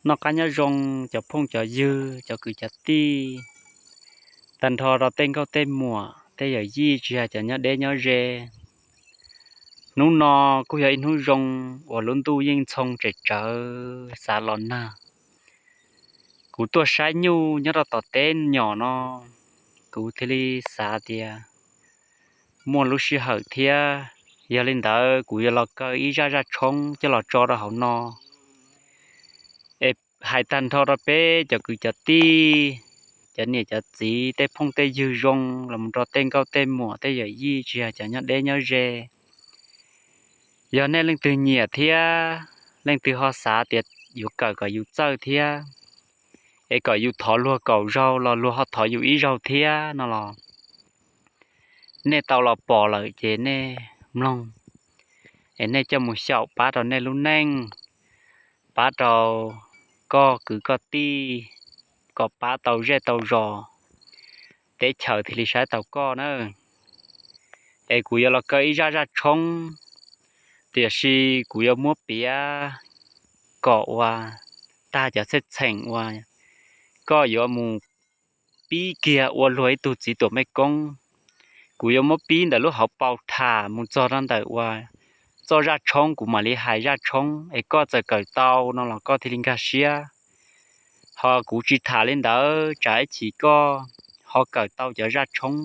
Noj qab nyob zoo cov phooj cov ywg, cov kwv cov tij, tag nrho rau tej nkauj tej muam, tej yawm yij tsis hais cov nyob deb nyob ze. Hnub no kuj yog ib hnub zoo uas lub ntuj yeej ntxhoo tsem tsawv xav los nag. Kuv tuaj saib nyuj nyob rau tom teb nyom no, kuv thiaj li xav tias muaj lub sij hawm thiab, yog li ntawd kuv yuav los kaw ib zaj zaj tshoob coj los tso rau hauv no es hais tag nrho rau peb cov kwv cov tij, cov niam cov txiv, tej phooj tej ywg zoo, los mus rau tej nkauj tej muam, tej yawm yij tsis hais cov nyob deb nyob ze. Yog nej leej twg nyiam thiab, leej twg ho xav tias yuav kawm kom yus txawj thiab, es kom yus thov luag kaum zaug los luag ho thov yus ib zaug thiab no los, nej tau los pom lawm ces nej mloog, es nej coj mus xyaum pab rau nej lub neej, pab rau koj kwv koj tij, kom pab tau zej tau zos, teb chaws thiaj li saib taus koj na. Es kuv yuav los kaw ib zaj zaj tshoob, tiam sis kuv yuav muab piav kom ua tag cov txheej txheem uas koj yuav mus pib kiag ua luag ib tug txiv tuam mej koob. Kuv yuav muab pib ntawm lub hauv paus tham mus txog rau ntawm uas txoj zaj tshoob, kuv mam li hais zaj tshoob es koj txawm kawm tau no los koj thiaj li nkag siab. Ho kuv tsis tham li ntawd, tsam ib chim koj ho kawm tau cov zaj tshoob,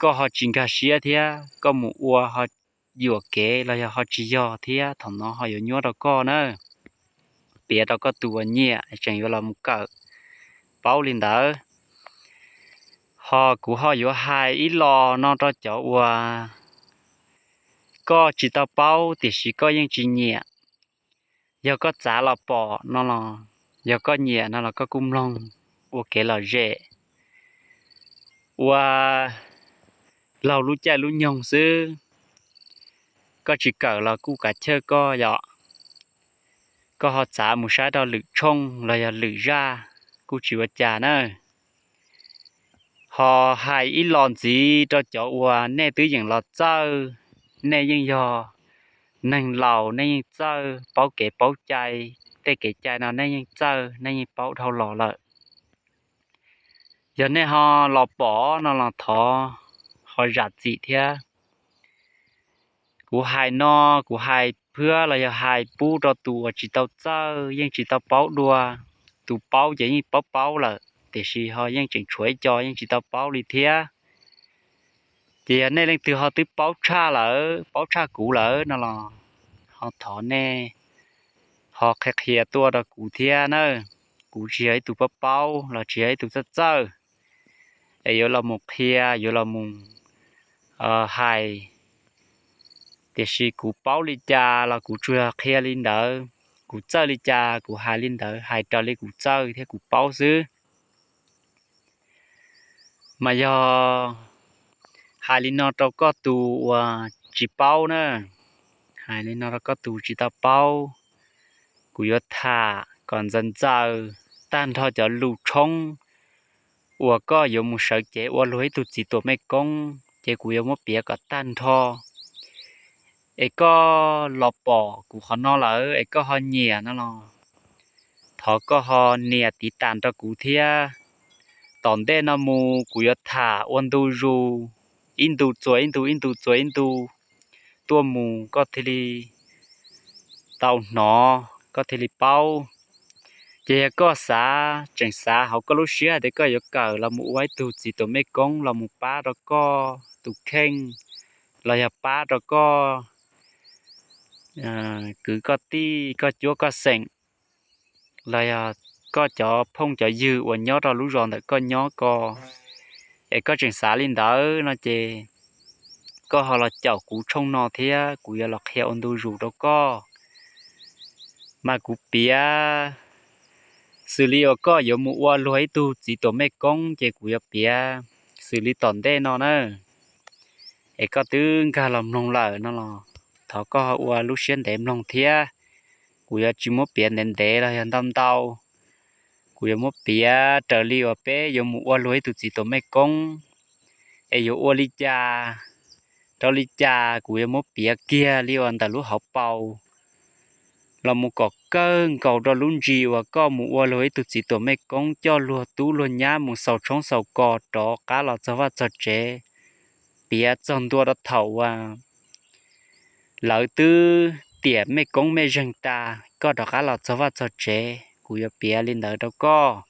koj ho tsis nkag siab thiab koj mus ua ho yuam kev los yog ho tsis yog thiab, thaum no ho yuav nyuaj rau koj na. Piav rau koj tus uas nyiam tseem yuav los mus kawm paub li ntawd. Ho kuv ho yuav hais ib los no rau cov uas koj tsis tau paub tiam sis koj yeej tsis nyiam. Yog koj txav los pom no los, yog koj nyiam no los koj kuj mloog ua kev lom zem, ua laug lub caij lub nyoog xwb. Koj tsis kawm los kuj kav chawj koj yom. Koj ho txav mus saib rau lwm tshooj los yog lwm zaj kuj tsis ua cas na. Ho hais ib los ntxiv rau cov uas nej twb yeem los txawj, nej yeej yog neeg laus, nej yeej txawj paub kev paub cai, tej kev cai no nej yeej txawj, nej yeej paub dhau los lawm. Yog nej ho los pom no los thov ho zam txim thiab. Kuv hais no, kuv hais phiab los yog hais pub rau tus uas tsis tau txawj, yeej tsis tau paub dua. Tus paub ces yeej paub paub lawm, tiam sis ho yeej tseem tshuav ib co yeej tsis tau paub li thiab. Ces yog nej leej twg ho twb paub tshaj lawm, paub tshaj kuv lawm no los ho thov nej ho qhia qhia tuaj rau kuv thiab na. Kuv tsis yog ib tug paub paub los tsis yog ib tug txawj txawj es yuav los mus qhia, yuav los mus hais, tiam sis kuv paub li cas los kuv tsuas yog qhia li ntawd, kuv txawj li cas kuv hais li ntawd, hais raws li kuv txawj thiab kuv paub xwb. Mas yog hais li no rau koj tus uas tsis paub na, hais li no rau koj tus tsis tau paub, kuv yuav tham kom ntxaws ntxaws tag nrho cov lus tshoob uas koj yuav mus sawv cev ua luag ib tug txiv tuam mej koob, ces kuv yuav muab piav kom tag nrho. Es koj los pom kuv qhov no lawm es koj ho nyiam no los thov koj ho nias tiv tas rau kuv thiab. Tom ntej no mus kuv yuav tham ua ntu zus, ib ntu txuas ib ntu, ib ntu txuas ib ntu tuaj mus koj thiaj li tau hnov, koj thiaj li paub. Ces yog koj xav, tseem xav hauv koj lub siab hais tias koj yuav kawm los mus ua ib tug txiv tuam mej koob los mus pab rau koj tus kheej, los yog pab rau koj kwv koj tij, koj cuab koj xeem, los yog koj cov phooj cov ywg uas nyob rau lub zos ntawm koj nyob ko, es koj tseem xav li ntawd no ces koj ho los caum kuv tshooj no thiab kuv yuav los qhia ua ntu zus rau koj. Mas kuv piav xws li uas koj yuav mus ua luag ib tug txiv tuam mej koob ces kuv yuav piav xws li tom ntej no na. Es koj twb nkag los mloog lawm no los thov koj ua lub siab ntev mloog thiab. Kuv yuav tsis muab piav ntev ntev los yog ntau ntau. Kuv yuav muab piav raws li uas peb yuav mus ua luag ib tug txiv tuam mej koob, es yuav ua li cas rau li cas kuv yuav muab piav kiag li uas ntawm lub hauv paus los mus kom kawg nkaus rau lub ntsis uas koj mus ua luag ib tug txiv tuam mej koob coj luag tub luag nyab mus xaus tshoob xaus kos rov qab los txog vaj txog tsev, piav txog ntua rau thaum uas lawv twb tiam mej koob mej zeeg tas koj rov qab los txog vaj txog tsev. Kuv yuav piav li ntawd rau koj,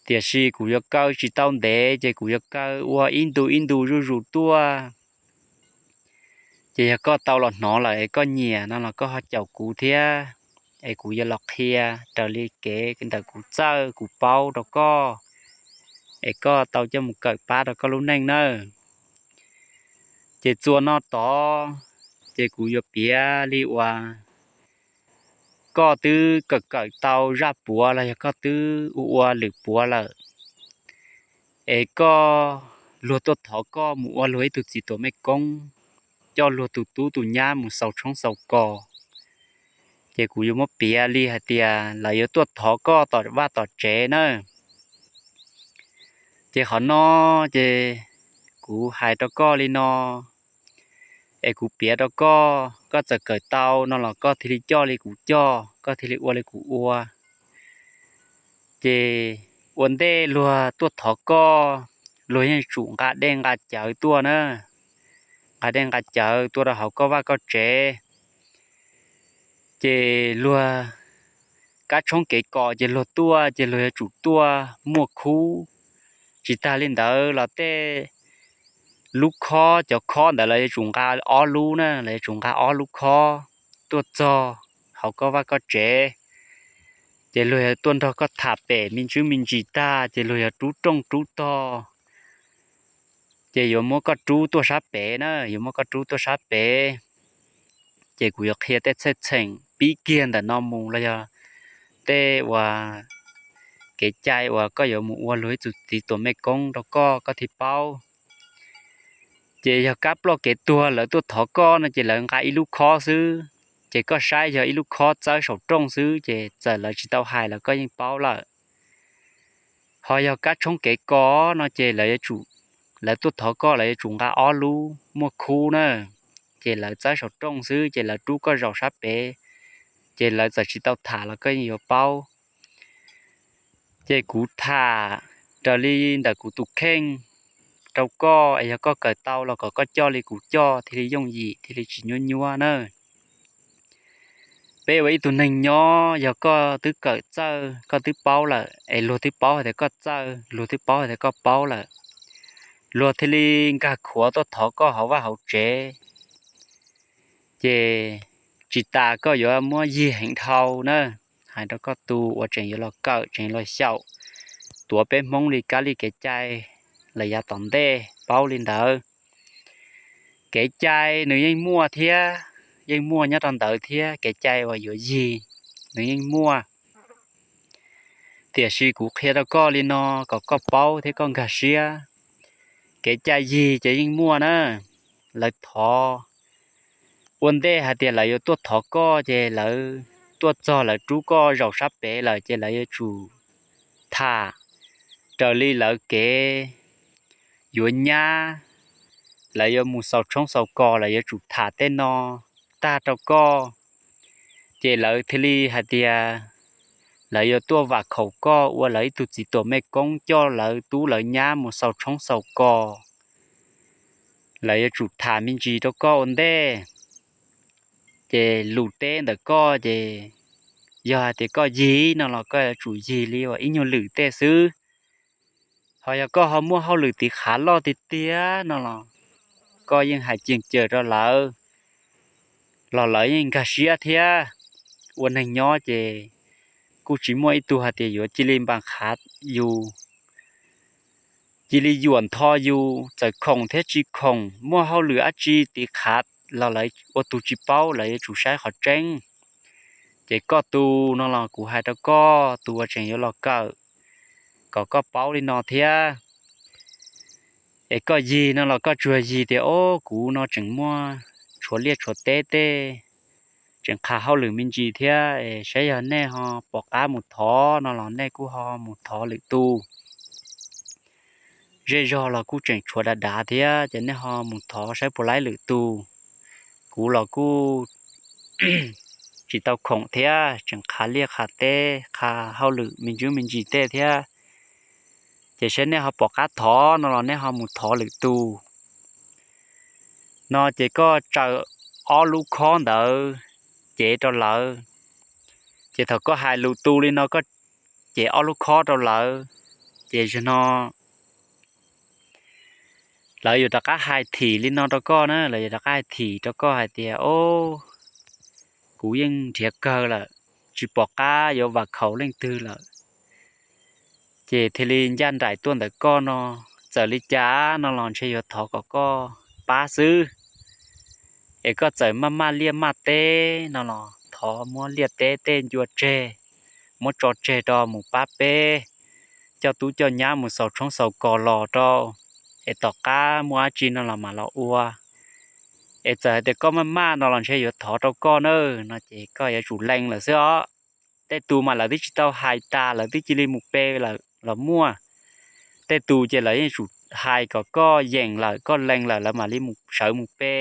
tiam sis kuv yuav kaw tsis tau ntev ces kuv yuav kaw ua ib ntu ib ntu zuj zus tuaj. Ces yog koj tau los hnov lawm es koj nyiam no los koj ho caum kuv thiab, es kuv yuav los qhia raws li kev ntawm kuv txawj kuv paub rau koj, es koj tau coj mus kawm pab rau koj lub neej nawb. Ces txuas no tod, ces kuv yuav piav li uas koj twb kawm kawm tau zaj puav los yog koj twb ua ua lwm puav lawm, es koj, luag tuaj thov koj mus ua luag ib tug txiv tuam mej koob, coj luag tus tub tus nyab mus xaus tshoob xaus kos, ces kuv yuav muab piav li hais tias lawv yuav tuaj thov koj tom vaj tom tsev na. Ces qhov no, ces kuv hais rau koj li no, es kuv piav rau koj, koj txawm kawm tau no los koj thiaj li coj li kuv coj, koj thiaj li ua li kuv ua. Ces ua ntej luag tuaj thov koj, luag yeej tsum nqa dej nqa cawv tuaj na, nqa dej nqa cawv tuaj rau hauv koj vaj koj tsev. Ces luag kab tshoob kev kos ces luag tuaj ces luag yuav tsum tuaj muaj khub. Tsis tag li ntawd los tej lub khob, cov khob ntawd lawv yuav tsum nqa ob lub na, lawv yuav tsum nqa ob lub khob tuaj txog hauv koj vaj koj tsev. Ces luag yuav tuaj nrog koj tham pem me ntsis me ntsis tag ces luag yuav rub rooj rub tog, ces yuav muab koj rub tuaj sab pem na, yuav muab koj rub tuaj sab pem. Ces kuv yuav qhia tej txheej txheem pib kiag ntawm no mus los yog tej uas kev cai uas koj yuav mus ua luag ib tug txiv tuam mej koob rau koj, koj thiaj paub. Ces yog kab ploj kev tuag lawv tuaj thov koj no ces lawv nqa ib lub khob xwb, ces koj saib yog ib lub khob txawb saum rooj xwb ces txawm lawv tsis tau hais los koj yeej paub lawm. Ho yog kab tshoob kev kos no ces lawv yuav tsum, lawv tuaj thov koj lawv yuav tsum nqa ob lub muaj khub na, ces lawv txawb saum rooj xwb ces lawv rub koj zaum sab pem, ces lawv txawm tsis tau tham los koj yeej yuav paub. Ces kuv tham raws li ntawm kuv tus kheej rau koj, es yog koj kawm tau los kom koj coj li kuv coj thiaj li yooj yim thiaj li tsis nyuab nyuab na. Peb ua ib tug neeg nyob yog koj twb kawm txawj koj twb paub lawm es luag twb paub hais tias koj txawj, luag twb paub hais tias koj paub lawm, luag thiaj li nkag khuav tuaj thov koj hauv vaj hauv tsev. Ces tsis tas koj yuav muab yig heev dhau na. Hais rau koj tus uas tseem yuav los kawm tseem los xyaum, tuav peb Hmoob li kab li kev cai los yav tom ntej paub li ntawd. Kev cai nws yeej muaj thiab, yeej muaj nyob rau ntawd thiab, kev cai uas yuav yig nws yeej muaj. Tiam sis kuv qhia rau koj li no kom koj paub thiab koj nkag siab. Kev cai yig ces yeej muaj na. Lawv thov, ua ntej hais tias lawv yuav tuaj thov koj ces lawv tuaj txog lawv rub koj zaum sab pem lawm ces lawv yuav tsum tham raws li lawv kev yuav nyab, lawv yuav mus xaus tshoob xaus kos lawv yuav tsum tham tej no tag rau koj, ces lawv thiaj li hais tias lawv yuav tuaj vam khaum koj ua lawv ib tug txiv tuam mej koob coj lawv tub lawv nyab mus xaus tshoob xaus kos. Lawv yuav tsum tham me ntsis rau koj ua ntej. Ces lus teb ntawm koj ces yog hais tias koj yig no los koj yuav tsum yig li uas ib nyuag lwm tej xwb. Ho yog koj ho muaj hauj lwm tiv qhav loj tiag tiag no los koj yeej hais ceg caws rau lawv los lawv yeej nkag siab thiab. Ua neeg nyob ces kuj tsis muaj ib tug hais tias yuav cia li npam qhav yus, cia li yuam ntho yus, txawm khoom thiab tsis khoom, muaj hauj lwm dab tsi tiv qhav los lawv ua tus tsis paub, lawv yuav tsum saib qhov tseeb. Ces koj tus no los kuv hais rau koj tus uas tseem yuav los kawm, kom koj paub li no thiab. Es koj yig no los koj tsuas yig tias, o, kuv no tseem muaj tshuav liaj tshuav teb tej, tseem qha hauj lwm me ntsis thiab, saib yog nej ho pom qab mus thov no los nej kuj ho mus thov lwm tus. Zej zog los kuj tseem tshuav dav dav thiab, ces nej ho mus thov saib puas laib lwm tus. Kuv los kuj tsis tau khoom thiab, tseem qhav liaj qhav teb, qhav hauj lwm me ntsis me ntsis tej thiab. Ces saib nej ho pom qab thov no los nej ho mus thov lwm tus no. Ces koj tsaws ob lub khob ntawd cev rau lawv. Ces thaum koj hais lus tu li no koj cev ob lub khob rau lawv, ces zaum no lawv yuav rov qab hais thim li no rau koj na, lawv yuav rov qab hais thim rau koj hais tias, o, kuv yeej nrhiav kawg lawm, tsis pom qab yuav vam khaum leej twg lawm. Ces thiaj li ncaj nraim tuaj ntawm koj no, txawm li cas no los ntshe yuav thov kom koj pab xwb. Es koj txawm maj maj liaj maj teb no los thov muab liaj teb tej ncua tseg, muab tso tseg rau mus pab peb coj tub coj nyab mus xaus tshoob xaus kos los rau, es tom qab muaj dab tsi no los mam los ua. Es txawm hais tias koj maj maj no los ntshe yuav thov rau koj na, no ces koj yuav tsum lees lawm xwb os. Tej tus mas lawv twb tsis tau hais tas lawv twb cia li mus pe lawm los muaj. Tej tus ces lawv yeej tsum hais kom koj yeem lawm koj lees lawm lawv mam li mus sawv mus pe,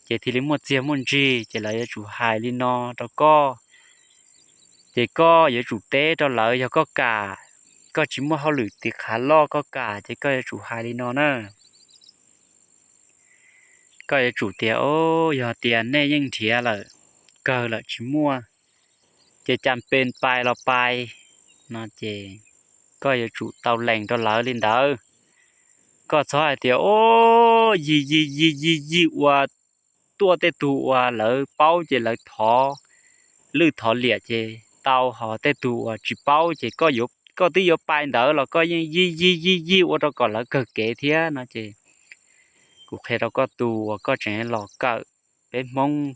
ces thiaj li muaj txiag muaj ntsig, ces lawv yuav tsum hais li no rau koj. Ces koj yuav tsum teb rau lawv, yog koj kam, koj tsis muaj hauj lwm tiv qhav loj koj kam ces koj yuav tsum hais li no na. Koj yuav tsum tias, o, yog tias nej yeej nrhiav lawm, kawg lawm tsis muaj, ces cas pes pais los pais no ces koj yuav tsum tau lees rau lawv li ntawd. Koj txhob hais tias, o, yig yig yig yig yig ua tuaj tej tug uas lawv paub ces lawv thov lwj thov liam ces tau, ho tej tug uas tsis paub ces koj twb yuav pais ntawd los koj yeej yig yig yig yig ua rau kom lawv kawg kev thiab no ces kuv qhia rau koj tus uas koj tseem los kawm peb Hmoob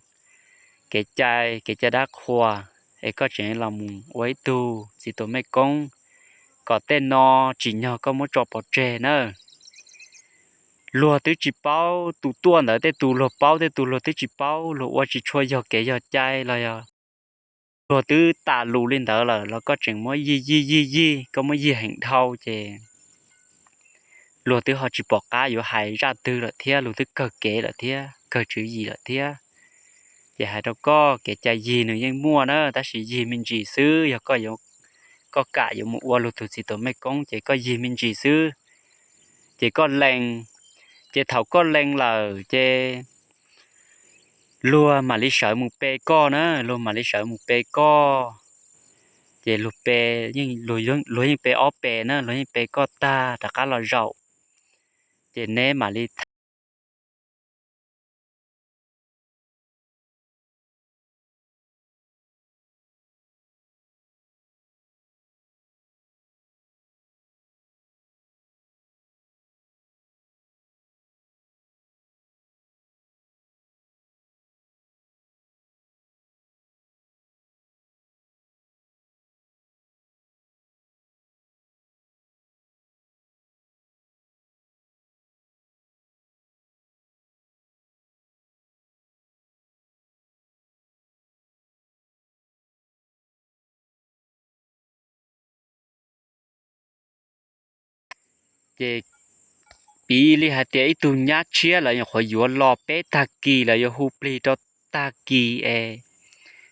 kev cai, kev cai dab qhuas, es koj tseem los mus ua ib tug txiv tuam mej koob, kom tej no tsim nyog koj muab tso pov tseg na. Luag twb tsis paub, tus tuaj ntawd tej tus luag paub, tej tus luag twb tsis paub, luag ua tsis tshua yog kev yog cai los yog luag twb tas lus li ntawd lawm los koj tseem muab yig yig yig yig, koj muab yig heev dhau ces luag twb ho tsis pom qab yuav hais zaj twg lawm thiab, luag twb kawg kev lawm thiab, kawg tswv yim lawm thiab. Ces hais rau koj, kev cai yig nws yeej muaj na, tab sis yig me ntsis xwb, yog koj kam yuav mus ua luag tus txiv tuam mej koob ces koj yig me ntsis xwb. Ces koj lees, ces thaum koj lees lawm ces luag mam li sawv mus pe koj na, luag mam li sawv mus pe koj. Ces luag pe, luag yeej pe ob pes na, luag yeej pe koj tag rov qab los zaum, ces neb mam li tham. Ces piv li hais tias ib tug nyab tshiab lawv nyuam qhuav yuav los peb tag kis lawv yuav hu plig rau tag kis es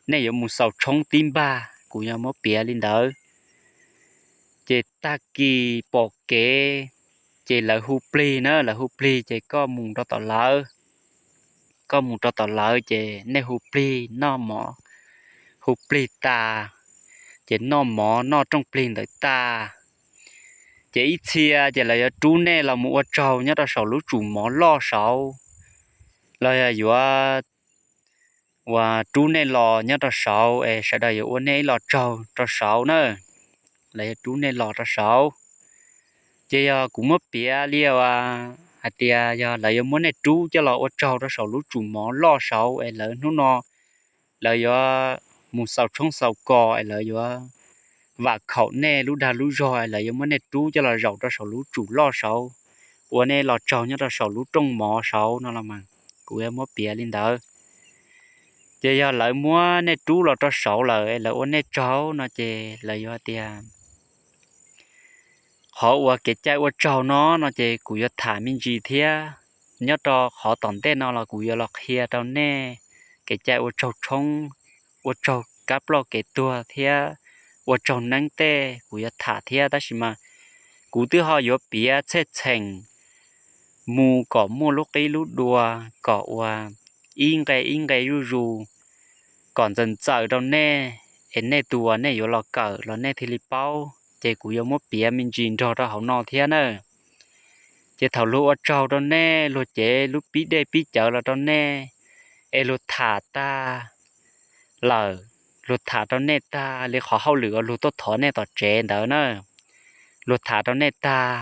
nej yuav mus xaus tshoob tib npag, kuv yuav muab piav li ntawd. Ces tag kis pom kev, ces lawv hu plig na, lawv hu plig ces koj mus rau tom lawv. Koj mus rau tom lawv ces nej hu plig noj mov, hu plig tas, ces noj mov noj rooj plig ntawd tas, ces ib txhia ces lawv yuav rub nej los mus ua tsaug nyob rau saum lub tsum mov loj saud, los yog yuav uas rub nej los nyob rau saud es sawv daws yuav ua nej ib los tsaug rau saud na, lawv yuav rub nej los rau saud. Ces yog kuv muab piav li uas hais tias yog lawv yuav muab nej rub coj los ua tsaug rau saum lub tsum mov loj saud es lawv hnub no lawv yuav mus xaus tshoob xaus kos es lawv yuav vam khaum nej lub dag lub zog es lawv yuav muab nej rub coj los zaum rau saum lub tsum loj saud, ua nej los tsaug nyob rau saum lub rooj mov saud no los mas kuv yuav muab piav li ntawd. Ces yog lawv muab nej rub los rau saud lawm es lawv ua nej tsaug no ces lawv yuav tias, qhov uas kev cai ua tsaug no no ces kuv yuav tham me ntsis thiab, nyob rau qhov tom ntej no los kuv yuav los qhia rau nej kev cai ua tsaug tshoob ua tsaug kab ploj kev tuag thiab ua tsaug neeb tej kuv yuav tham thiab, tab sis mas kuv twb ho yuav piav txheej txheem mus kom muaj lub qib lub dua, kom ua ib nqe ib nqe zuj zus, kom ntxaws ntxaws rau nej, es nej tus uas nej yuav los kawm los nej thiaj li paub. Ces kuv yuav muab piav me ntsis nrog rau hauv no thiab na. Ces thaum luag ua tsaug rau nej, luag cev lub pib dej pib cawv los rau nej, es luag tham tag lawm, luag tham rau nej tag li qhov hauj lwm uas luag tuaj thov nej tom tsev ntawd na, luag tham rau nej tag,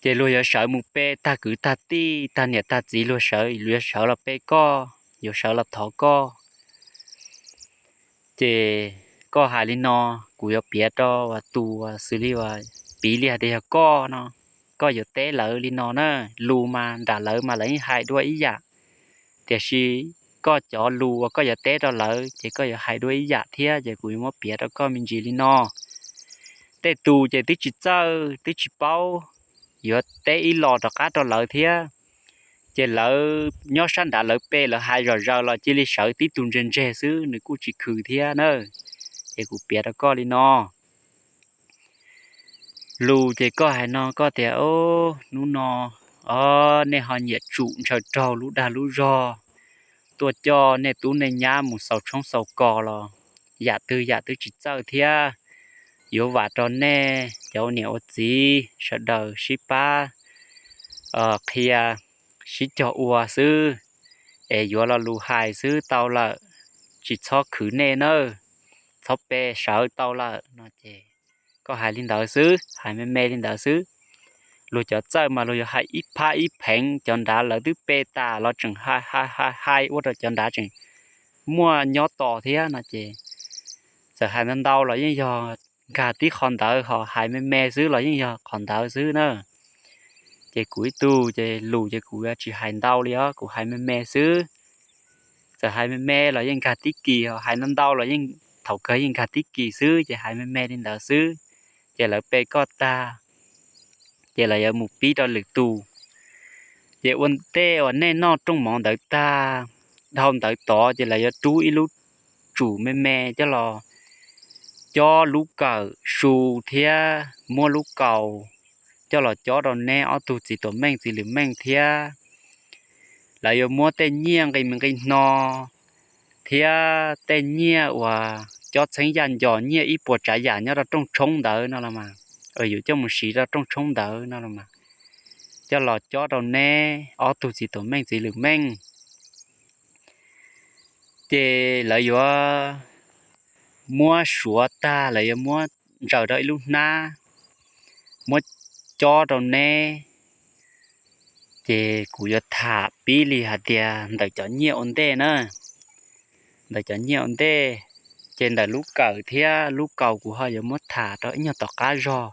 ces luag yuav sawv mus pe tag kwv tag tij, tag niam tag txiv, luag sawv, luag yuav sawv los pe koj, yuav sawv los thov koj. Ces koj hais li no, kuv yuav piav rau tus uas xws li uas piv li hais tias yog koj no, koj yuav teb lawv li no na. Lus mas nram lawv mas lawv yeej hais dua ib yam, tiam sis koj cov lus uas koj yuav teb rau lawv ces koj yuav hais dua ib yam thiab. Ces kuv yuav muab piav rau koj me ntsis li no. Tej tus ces twb tsis txawj twb tsis paub, yuav teb ib los rov qab rau lawv thiab. Ces lawv nyob sab nrad lawv pe lawv hais zom zaws los cia li sawv tib tug ntseg ntseg xwb, nws kuj tsis khwv thiab na. Ces kuv piav rau koj li no. Lus ces koj hais no, koj tias, o, hnub no, o, nej ho nyiam tsum ntshaw raug lub dag lub zog tuaj coj nej tub nej nyab mus xaus tshoob xaus kos los yam twg yam twg tsis txawj thiab. Yuav vam rau nej cov ua niam ua txiv sawv daws sib pab qhia, sib cog ua xwb, es yuav lo lus hais xwb tau lawm, tsis txhob khwv nej nawb, txhob pe, sawv tau lawm no ces koj hais li ntawd xwb, hais me me li ntawd xwb. Luag cov txawj mas luag yuav hais ib phab ib pheev, cov nrad lawv twb pe tas los tseem hais hais hais ua rau cov nrad tseem muaj nyob tos thiab no ces txawm hais ntau ntau los yeej yog nkag tib qho ntawd, ho hais me me xwb los yeej yog qhov ntawd xwb na. Ces kuv ib tug ces lus ces kuv yuav tsis hais ntau li os, kuv hais me me xwb. Txawm hais me me los yeej nkag tib kis, ho hais ntau ntau los yeej thaum kawg yeej nkag tib kis xwb, ces hais me me li ntawd xwb. Ces lawv pe koj tag, ces lawv yuav mus pib rau lwm tus. Ces ua ntej uas nej noj rooj mov ntawd tag, dhau ntawd tod ces lawv yuav rub ib lub tsum me me coj los cob lub kawm su thiab muab lub kaus coj los cob rau neb ob tug txiv tuam meej txiv lwm meej thiab. Lawv yuav muab tej nyiaj nqi me nqi hno thiab tej nyiaj uas cob txheeb yaj ncos, nyiaj ib puas tsav yam nyob rau rooj tshoob ntawd no los mas, uas yus coj mus siv rau rooj tshoob ntawd no los mas, coj los cob rau neb ob tug txiv tuam meej txiv lwm meej. Ces lawv yuav muab suav tag, lawv yuav muab ntsaws rau ib lub hnab, muab cob rau neb. Ces kuv yuav tham pib li hais tias ntawm cov nyiaj ua ntej na, ntawm cov nyiaj ua ntej, ces ntawm lub kawm thiab lub kaus kuv ho yuav muab tham rau ib nyuag tom qab zog.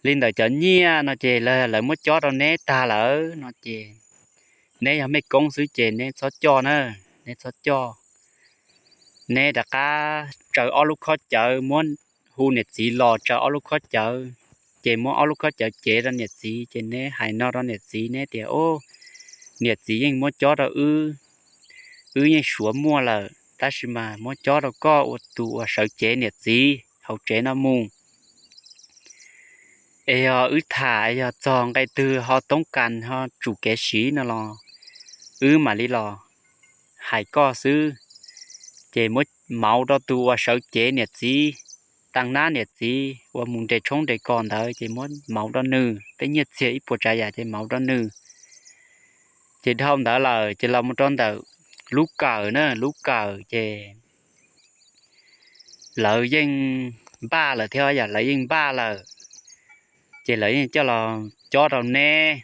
Li ntawm cov nyiaj no ces lawv muab cob rau neb tag lawm no ces neb yog mej koob xwb ces neb txhob coj na, neb txhob coj. Neb rov qab tsaws ob lub khob cawv, muab hu niam txiv los tsaws ob lub khob cawv, ces muab ob lub khob cawv cev rau niam txiv, ces neb hais no rau niam txiv, neb tias, o, niam txiv yeej muab cob rau wb, wb yeej suav muaj lawm, tab sis mas muab cob rau koj ua tus uas sawv cev niam txiv hauv tsev no mus. Es yog wb tham yog txog nqe twg ho toob kas ho tsum kev siv no los wb mam li los hais koj xwb. Ces muab mauv rau tus uas sawv cev niam txiv, tas nab niam txiv uas mus nres tshoob nres kos ntawd, ces muab mauv rau nws, tej nyiaj txiag ib puas tsav yam ces mauv rau nws. Ces dhau ntawd lawm ces los mus rau ntawm lub kawm na, lub kawm ces lawv yeej npaj lawm thiab, yam lawv yeej npaj lawm, ces lawv yeej coj los cob rau neb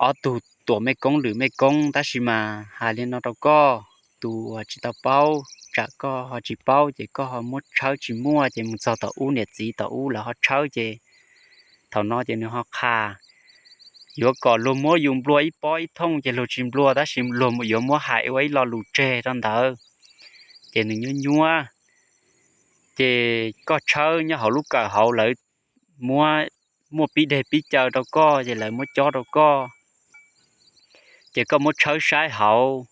ob tug tuam mej koob lwm mej koob, tab sis mas hais li no rau koj, tus uas tsis tau paub, tsam koj ho tsis paub ces koj ho muab tshawb tsis muaj, ces mus txog tom ub niam txiv tom ub lawv ho tshawb ces thaum no ces nws ho qha. Yuav kom luag muab yus nplua ib pob ib thooj ces luag tsis nplua, tab sis luag yuav muab hais ua ib lo lus tseg rau ntawd, ces nws nyuab nyuab. Ces koj tshawb nyob hauv lub kawm hauv, lawv muab, muaj pib deg pib caw rau koj ces lawv muab cob rau koj, ces koj muab tshawb saib hauv,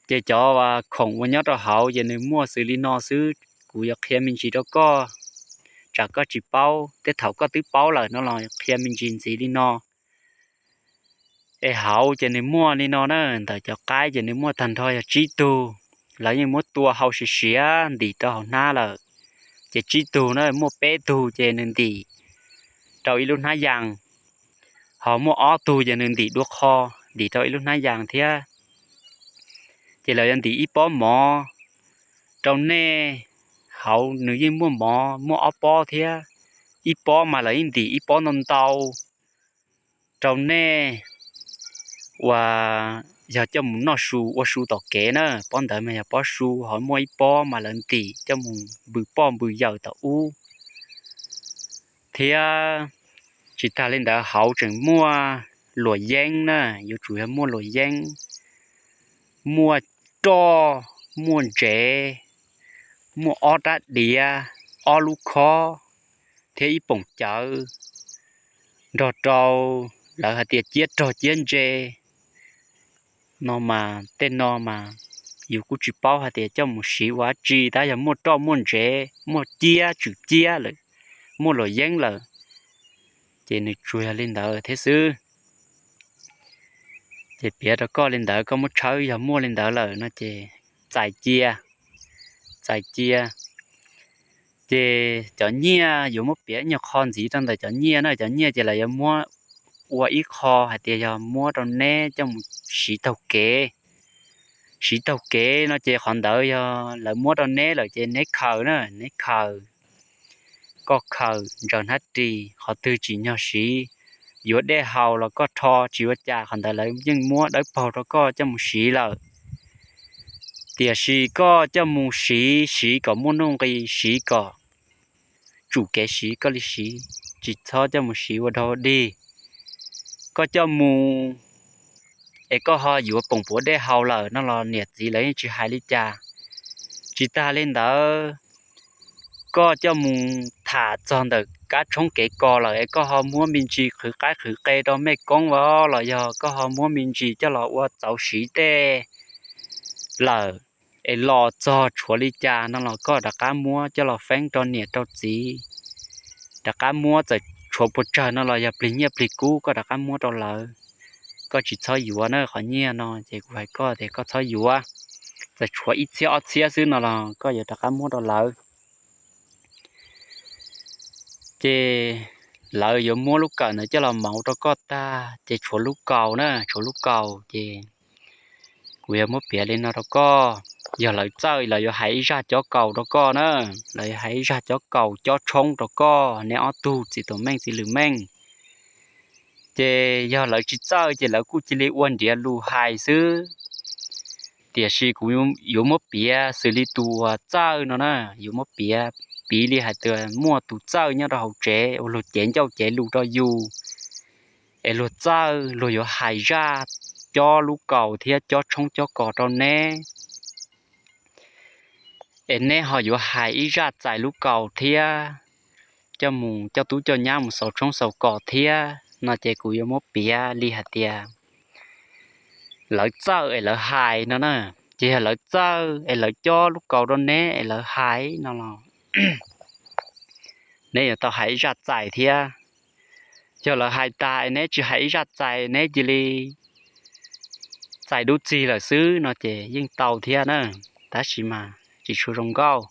Ces cov khoom uas nyob rau hauv ces nws muaj xws li no xwb, kuv yuav qhia me ntsis rau koj, tsam koj tsis paub, tej thaum koj twb paub lawm no los qhia me ntsis ntxiv li no. Es hauv ces nws muaj li no na, ntawm cov qaib ces nws muaj tag nrho yog tsib tug, lawv yeej muab tua hau siav siav ntim rau hauv hnab lawm. Ces tsib tug na, muaj peb tug ces nws ntim rau ib lub hnab yas, ho muaj ob tug ces nws ntim dua qho, ntim rau ib lub hnab yas thiab. Ces lawv yuav ntim ib pob mov rau nej, hauv nws yeej muaj mov muaj ob pob thiab, ib pob mas lawv yeej ntim ib pob ntau ntau rau nej uas yog coj mus noj su ua su tom kev na. Pob ntawd mas yog pob su, ho muaj ib pob mas lawv ntim coj mus npws poj npws yawm tom ub thiab. Tsis tas li ntawd hauv tseem muaj luam yeeb na, yuav tsum yog muaj luam yeeb, muaj roj, muaj ntsev, muaj ob rab diav, ob lub khob thiab ib poom cawv, nrog rau lawv hais tias ciab rog ciab ntse no mas tej no mas yus kuj tsis paub hais tias coj mus siv ua dab tsi, tab yog muaj roj muaj ntsev muaj ciab tswm ciab lawm, muaj luam yeeb lawm, ces nws tsuas yog li ntawd thiab xwb. Ces piav rau koj li ntawd, koj muab tshawb yog muaj li ntawd lawm no ces txais cia, txais cia. Ces cov nyiaj yuav muab piav ib nyuag qho ntxiv rau ntawm cov nyiaj na, cov nyiaj ces lawv yuav muab ua ib qho hais tias yog muab rau neb coj mus siv taug kev. Siv taug kev no ces qhov ntawd yog lawv muab rau neb lawm ces neb khaws na, neb khaws, koj khaws ntsaws hnab ris, qhov twg tsim nyog siv yuav dej haus los koj rho tsis ua cas, qhov ntawd lawv yeej muab dawb paug rau koj coj mus siv lawm. Tiam sis koj coj mus siv, siv kom muaj nuj nqis, siv kom tsum kev siv koj li siv, tsis txhob coj mus siv ua dog dig. Koj coj mus es koj ho yuav poom puav dej haus lawm no los niam txiv lawv yeej tsis hais li cas. Tsis tas li ntawd, koj coj mus tham txog ntawm kab tshoob kev kos lawm es koj ho muab me ntsis qhwv qaib qhwv qe rau mej koob los yog koj ho muab me ntsis coj los ua txauv siv tej lawm, es los txog tshuav li cas no los koj rov qab muab coj los feeb rau niam rau txiv, rov qab muab, txawm tshuav puas tsawg no los yog plig nyiaj plig kub koj rov qab muab rau lawv. Koj tsis txhob yuav na, qhov nyiaj no ces kuv hais koj tias koj txhob yuav. Txawm tshuav ib txhiab ob txhiab xwb no los koj yuav rov qab muab rau lawv. Ces lawv yuav muab lub kawm ntawd coj los mauv rau koj tag ces tshuav lub kaus na, tshuav lub kaus ces kuv yuav muab piav li no rau koj. Yog lawv txawj lawv yuav hais ib zaj cob kaus rau koj na, lawv yuav hais ib zaj cob kaus cob tshoob rau koj, neb ob tug txiv tuam meej txiv lwm meej. Ces yog lawv tsis txawj ces lawv kuj cia li ua nriav lus hais xwb. Tiam sis kuv yuav muab piav xws li tus uas txawj no na, yuav muab piav piv li hais tias muaj tus txawj nyob rau hauv tsev uas luag cev ncauj cev lus rau yus, es luag txawj luag yuav hais zaj cob lub kaus thiab cob tshoob cob kos rau neb, es neb ho yuav hais ib zaj txais lub kaus thiab coj mus coj tub coj nyab mus xaus tshoob xaus kos thiab no ces kuv yuav muab piav li hais tias lawv txawj es lawv hais no na. Ces yog lawv txawj es lawv cob lub kaus rau neb es lawv hais no los neb yuav tau hais ib zaj txais thiab. Yog lawv hais tas es neb tsis hais ib zaj txais, neb cia li txais dub txig lawm xwb no ces yeej tau thiab na, tab sis mas tsis tshua zoo nkauj.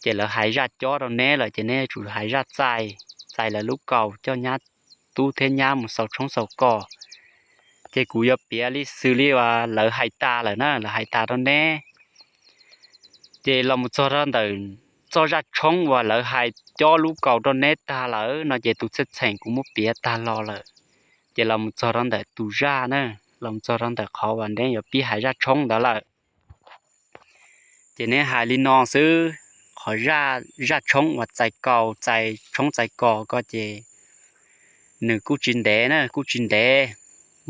Ces lawv hais zaj cob rau neb lawm ces neb yuav tsum hais zaj txais, txais lawv lub kaus coj nyab, tub thiab nyab mus xaus tshoob xaus kos. Ces kuv yuav piav li xws li uas lawv hais tas lawm na, lawv hais tas rau neb. Ces los mus txog rau ntawm txoj zaj tshoob uas lawv hais cob lub kaus rau neb tag lawm no ces tus txheej txheem kuv muab piav tag los lawm. Ces los mus txog rau ntawm tus zaj na, los mus txog rau ntawm qhov uas neb yuav pib hais zaj tshoob ntawd lawm. Ces neb hais li no xwb, qhov zaj, zaj tshoob uas txais kaus txais tshoob txais kos ko ces nws kuj tsis ntev na, kuj tsis ntev,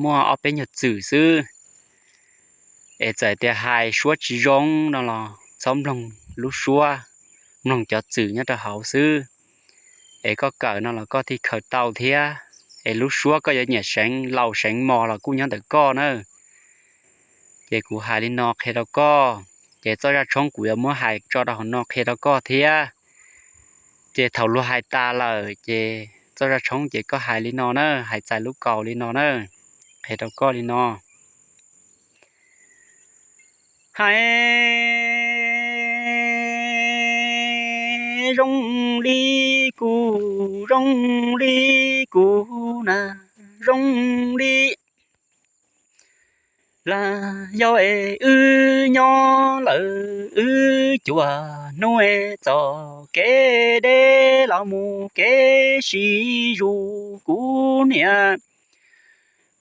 muaj ob peb nyuag txwm xwb. Es txawm tias hais suab tsis zoo no los txhob mloog lub suab, mloog cov txwm nyob rau hauv xwb. Es koj kawm no los koj thiaj khaws tau thiab. Es lub suab koj yuav nyiam seev laus seev mos los kuj nyob ntawm koj na. Ces kuv hais li no qhia rau koj, ces txoj zaj tshoob kuv yuav muab hais tso rau hauv no qhia rau koj thiab. Ces thaum luag hais tas lawm ces txoj zaj tshoob ces koj hais li no na, hais txais lub kaus li no na, qhia rau koj li no. Hais zoo li kuv, zoo li kuv na, zoo li las yog es wb nyob lawm wb cuag hnub es txoj kev deb los mus kev sib zus kuv niam.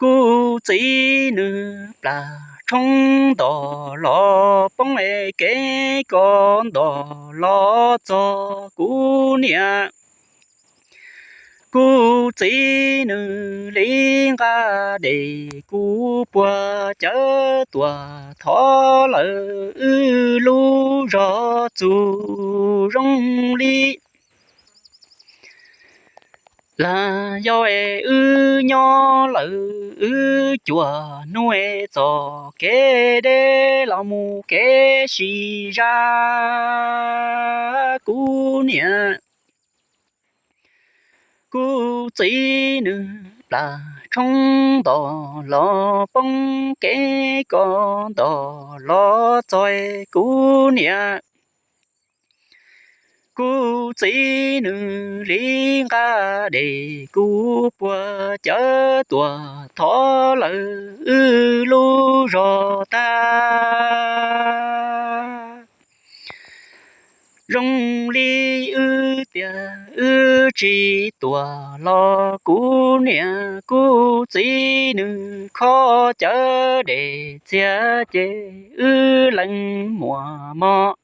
Kuv txiv nws plam tshoob ntog los poob es kev kos ntog los txog kuv niam. Kuv txiv nws li nqa des kuv puag cawv tuaj thov lawm wb lub zog txug zoo li las yog es wb nyob lawm wb cuag hnub es txoj kev deb los mus kev sib zam kuv niam. Kuv txiv nws plam tshoob ntog los poob kev kos ntog los txog kuv niam. Kuv txiv nws li nqa des kuv puag cawv tuaj thov lawm wb lub zog tag zoo li wb tias wb tsis tuaj los kuv niam kuv txiv nws khob cawv des txiav ces wb lees muas mos.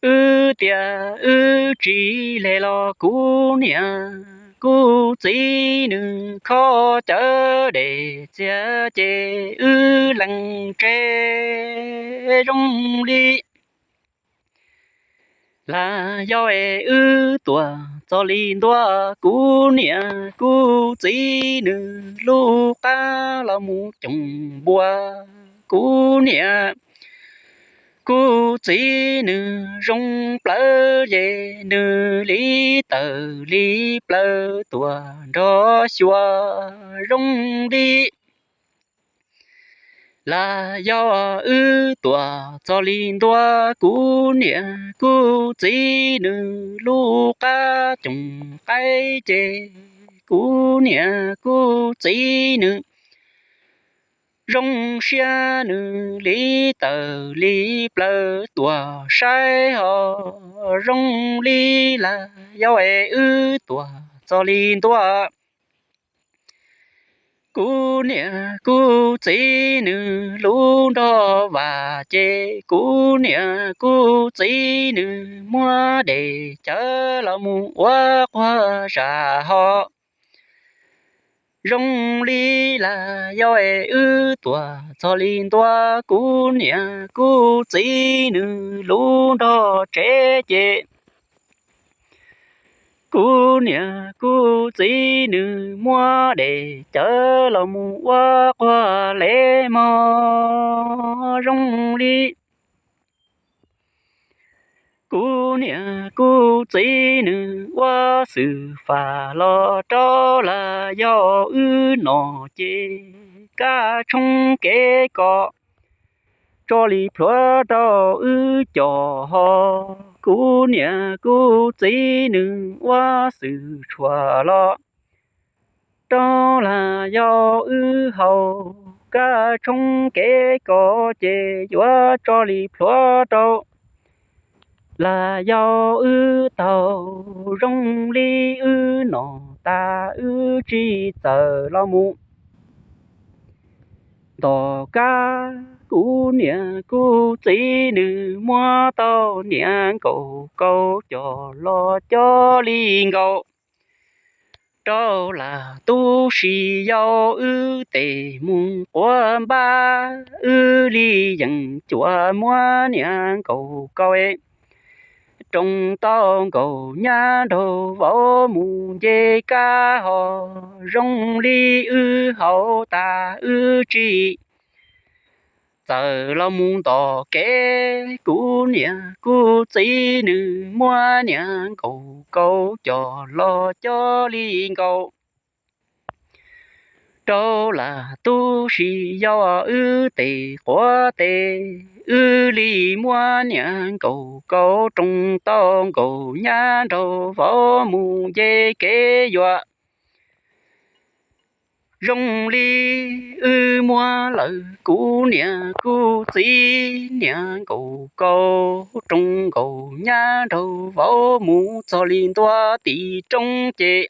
Wb tias wb tsis hle los kuv niam kuv txiv nws khob cawv des txiav ces wb lees tsev zoo li las yog es wb tuaj txog li ntua kuv niam kuv txiv nws lub qab los mus coom npua kuv niam. Kuv txiv nws zoo plawv ces nws li tawm li plawv tuaj nrog xyuas zoo li las yog wb tuaj txog li ntua kuv niam kuv txiv nws lub qab coom qaib ces kuv niam kuv txiv nws zoo siab nws li tawm li plawv tuaj saib ho zoo li las yog es wb tuaj txog li ntua kuv niam kuv txiv nws lub nrog vas ces kuv niam kuv txiv nws muab des cawv los mus ua quag zam ho zoo li las yog es wb tuaj txog li ntua kuv niam kuv txiv nws lub nrog tsev ces kuv niam kuv txiv nws muab des cawv los mus ua quag lev mog zoo li kuv niam kuv txiv nws ua xwm fam los rau las yog wb nom ces kab tshoob kev kos tso li plhuav rau wb cov ho kuv niam kuv txiv nws ua xwm tshuam los rau las yog wb haus kab tshoob kev kos ces yuav tso li plhuav rau las yog wb taug zoo li wb nom tas wb tsis txawm los mus ntom kab kuv niam kuv txiv nws muab tau niam nkaum kaum coj los coj li nkaus rau las tub si yau wb tes mus quav npab wb li yeem cuam muab niam nkaum kaum roos tau nkaum nyab nraug vauv mus nce kab ho zoo li wb haus tas wb tsis txawm los mus ntom kev, kuv niam kuv txiv nws muab niam nkaum kaus coj los coj li nkaus rau lam tub si yau wb tes quav tes, wb li muab niam nkaum kaus roos tau nkaus nyab nraug vauv mus nce kev yuav. Zoo li wb muab lawm kuv niam kuv txiv niam nkaum kaus roos nkaus nyab nraug vauv mus txog li ntua tim roob ces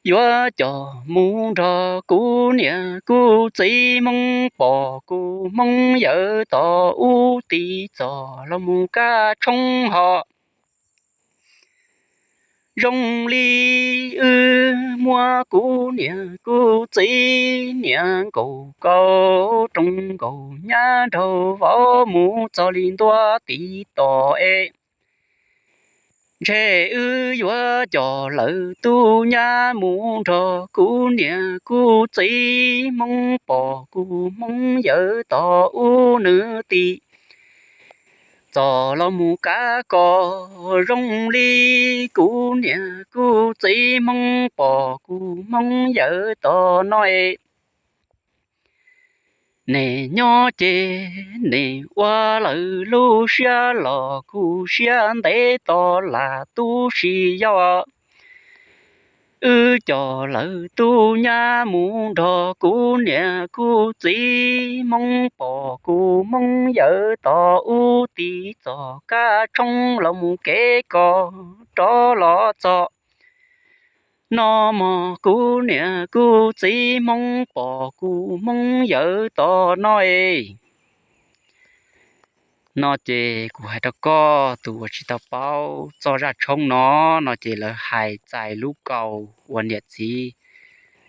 yuav coj mus nrog kuv niam kuv txiv Hmoob pog kuv Hmoob yawm tos ub tiv txos los mus kab tshoob hos. Zoo li wb muab kuv niam kuv txiv niam nkaum kaus roos nkaus nyab nraug vauv mus txog li ntua tiv tod es ntshe wb yuav coj lawv tub nyab mus nrog kuv niam kuv txiv Hmoob pog kuv Hmoob yawm tos ub nws tiv txos los mus kab kos. Zoo li kuv niam kuv txiv Hmoob pog kuv Hmoob yawm tos no es nej nyob ces nej ua lawv lub siab los kuv siab ntev tos lam tub si yau wb coj lawv tub nyab mus nrog kuv niam kuv txiv Hmoob pog kuv Hmoob yawm tos ub tiv txos kab tshoob los mus kev kos rov los txog no mog kuv niam kuv txiv Hmoob pog kuv Hmoob yawm tos no es. No ces kuv hais rau koj tus uas tsis tau paub txoj zaj tshoob no, no ces lawv hais txais lub kaus uas niam txiv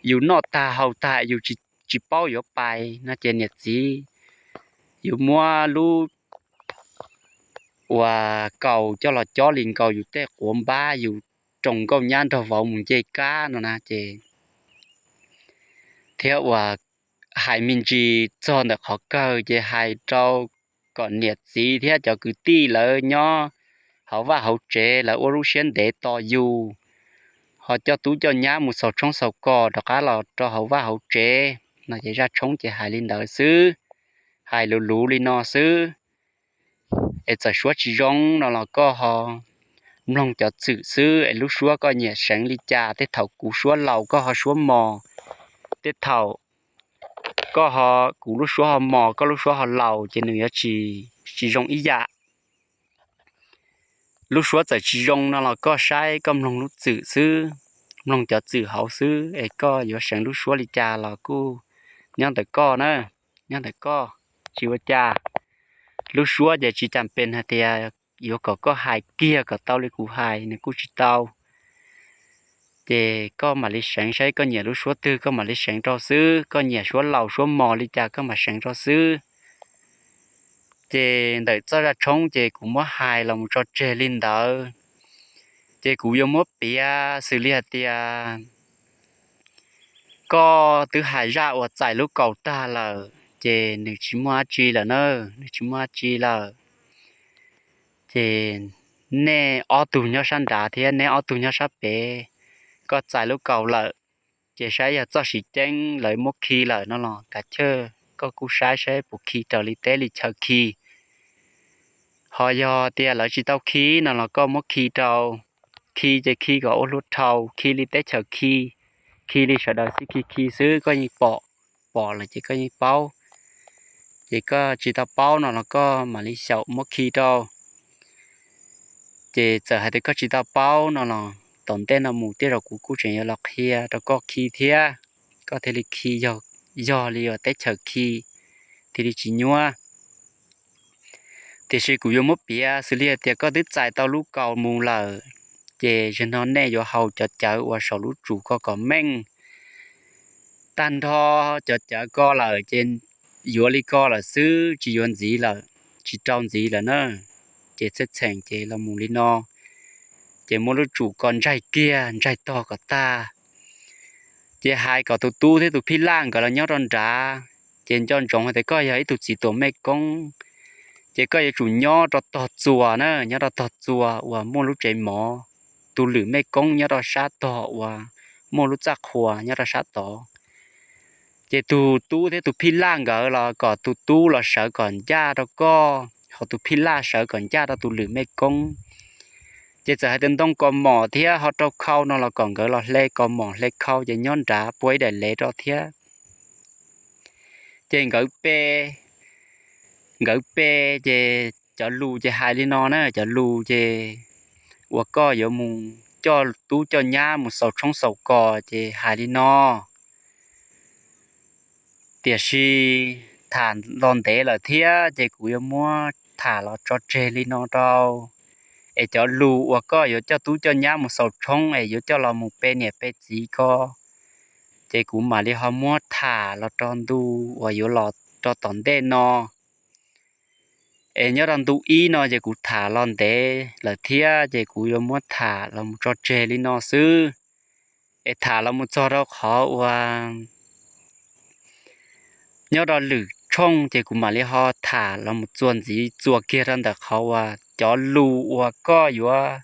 yus noj tag haus tag yus tsis paub yuav pais no ces niam txiv yus muab lub uas kaus coj los cob li nkaus yus tej quav npab yus roos nkauj nyab nraug vauv mus nce kab no na ces thiab uas hais me ntsis txog ntawm qhov kawg ces hais rau kom niam txiv thiab cov kwv tij lawv nyob hauv vaj hauv tsev lawv ua lub siab ntev tos yus, ho coj tub coj nyab mus xaus tshoob xaus kos rov qab los rau hauv vaj hauv tsev no ces zaj tshoob ces hais li ntawd xwb, hais luv luv li no xwb. Es txawm suab tsis zoo no los koj ho mloog cov txwm xwb es lub suab koj nyiam seev li cas, tej thaum kuv suab laus koj ho suab mos, tej thaum koj ho kuv lub suab ho mos koj lub suab ho laus ces nws yuav tsis zoo ib yam. Lub suab txawm tsis zoo no los koj saib koj mloog lub txwm xwb, mloog cov txwm hauv xwb es koj yuav seev lub suab li cas los kuj nyob ntawm koj na, nyob ntawm koj, tsis ua cas. Lub suab ces tsis cas pes hais tias yuav kom koj hais kiag kom tau li kuv hais nws kuj tsis tau. Ces koj mam li seev saib koj nyiam lub suab twg koj mam li seev rau xwb, koj nyiam suab laus suab mos li cas koj mam seev rau xwb. Ces ntawm txoj zaj tshoob ces kuv muab hais los mus tso tseg li ntawd. Ces kuv yuav muab piav xws li hais tias koj twb hais zaj uas txais lub kaus tag lawm ces nws tsis muaj dab tsi lawm na, nws tsis muaj dab tsi lawm. Ces nej ob tug nyob sab nrad thiab neb ob tug nyob sab pem, koj txais lub kaus lawm, ces saib yog txoj siv ceeb lawv muab khi lawm no los kav chawj koj kuj saib saib puas khi raws li teb li chaw khi. Ho yog tias lawv tsis tau khi no los koj muab khi rau, khi ces khi kom ua hlua dhau, khi li teb chaws khi, khi li sawv daws xij khi khi xwb koj yeej pom, pom lawm ces koj yeej paub. Ces koj tsis tau paub no los koj mam li xyaum muab khi rau. Ces txawm hais tias koj tsis tau paub no los tom ntej no mus tej zaum kuv kuj tseem yuav los qhia rau koj khi thiab, koj thiaj li khi yog, yog li uas teb chaws khi thiaj li tsis nyuab. Tiam sis kuv yuav muab piav xws li hais tias koj twb txais tau lub kaus mus lawm, ces zaum no nej yuav haus cov cawv uas saum lub tsum ko kom meej. Tag nrho cov cawv ko lawm ces yuav li ko lawm xwb, tsis yuav ntxiv lawm, tsis rau ntxiv lawm na. Ces txheej txheem ces los mus li no, ces muab lub tsum ko ntsaig kiag, ntsaig tog kom tag. Ces hais kom tus tub thiab tus phij laj nkawd los nyob rau nrad, ces nco ntsoov hais tias koj yog ib tug txiv tuam mej koob, ces koj yuav tsum nyob rau tog txuas na, nyob rau tog txuas uas muaj lub tsev mov, tus lwm mej koob nyob rau sab tog uas muaj lub txaj qhua nyob rau sab tod. Ces tus tub thiab tus phij laj nkawd los kom tus tub los sawv kom ncaj rau koj, ho tus phij laj sawv kom ncaj rau tus lwm mej koob. Ces txawm hais tias ntoo kos mom thiab ho rau khau no los kom nkawd los hle kos mom hle khau ces nyob nrad pua ib daim lev rau thiab. Ces nkawd pe, nkawd pe, ces cov lus ces hais li no na, cov lus ces uas koj yuav mus coj tub coj nyab mus xaus tshoob xaus kos ces hais li no. Tiam sis tham los ntev lawm thiab ces kuv yuav muab tham los tso tseg li no rau. Es cov lus uas koj yuav coj tub coj nyab mus xaus tshoob es yuav coj los mus pe niam pe txiv ko, ces kuv mam li ho muab tham los rau ntu uas yuav los rau tom ntej no. Es nyob rau ntu ib no ces kuv tham los ntev lawm thiab ces kuv yuav muab tham los mus tso tseg li no xwb. Es tham los mus txog rau qhov uas nyob rau lwm tshooj ces kuv mam li ho tham los mus txuas ntxiv txuas kiag rau ntawm qhov uas cov lus uas koj yuav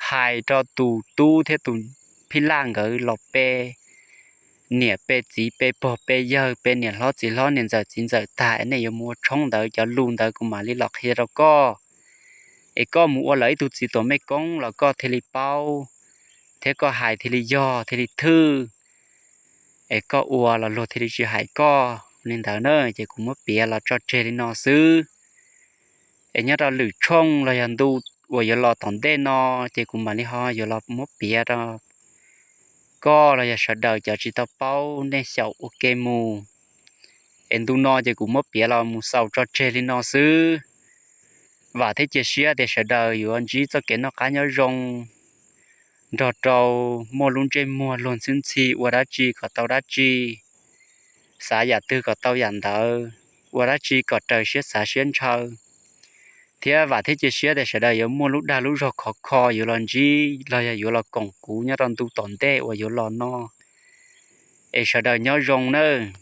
hais rau tus tub thiab tus phij laj nkawd los pe niam pe txiv pe pog pe yawg pe niam hlob txiv hlob niam ntxawm txiv ntxawm tag es nej yuav mus ua tshoob ntawd, cov lus ntawd kuv mam li los qhia rau koj. Es koj mus ua lawv ib tug txiv tuam mej koob los koj thiaj li paub, thiab koj hais thiaj li yog thiaj li thwj. Es koj ua los luag thiaj li tsis hais koj li ntawd na, ces kuv muab piav los tso tseg li no xwb. Es nyob rau lwm tshooj los yog ntu uas yuav los tom ntej no, ces kuv mam li ho yuav los muab piav rau koj los yog sawv daws cov tsis tau paub nej xyaum ua ke mus. Es ntu no ces kuv muab piav los mus xaus tso tseg li no xwb. Vam thiab cia siab tias sawv daws yuav ntsib txoj kev noj qab nyob zoo, nrog rau muaj lub ntsej muag luag ntxhi ntxhi, ua dab tsi kom tau dab tsi, xav yam twg kom tau yam ntawd, ua dab tsi kom raws siab xav siab ntshaw. Thiab vam thiab cia siab tias sawv daws yuav muaj lub dag lub zog khov kho yuav los ntsib los yog yuav los koom kuv nyob rau ntu tom ntej uas yuav los no. Es sawv daws nyob zoo nawb.